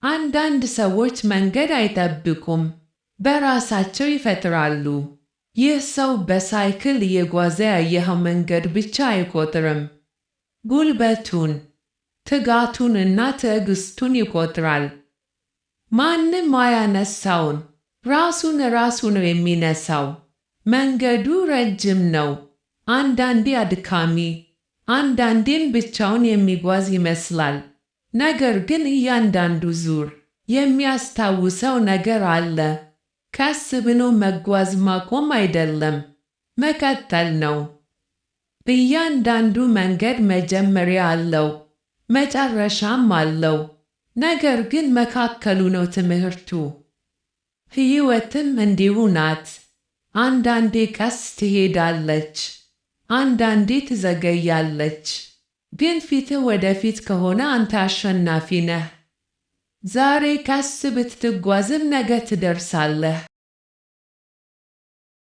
አንዳንድ ሰዎች መንገድ አይጠብቁም፣ በራሳቸው ይፈጥራሉ። ይህ ሰው በሳይክል እየጓዘ ያየኸው መንገድ ብቻ አይቆጥርም። ጉልበቱን፣ ትጋቱን እና ትዕግስቱን ይቆጥራል። ማንም አያነሳውም፣ ራሱን ራሱ ነው የሚነሳው። መንገዱ ረጅም ነው፣ አንዳንዴ አድካሚ፣ አንዳንዴም ብቻውን የሚጓዝ ይመስላል። ነገር ግን እያንዳንዱ ዙር የሚያስታውሰው ነገር አለ። ቀስ ብሎ መጓዝ ማቆም አይደለም፣ መቀጠል ነው። እያንዳንዱ መንገድ መጀመሪያ አለው፣ መጨረሻም አለው። ነገር ግን መካከሉ ነው ትምህርቱ። ሕይወትም እንዲሁ ናት። አንዳንዴ ቀስ ትሄዳለች፣ አንዳንዴ ትዘገያለች። ግን ፊትህ ወደፊት ከሆነ አንተ አሸናፊ ነህ። ዛሬ ቀስ ብትጓዝም ነገ ትደርሳለህ።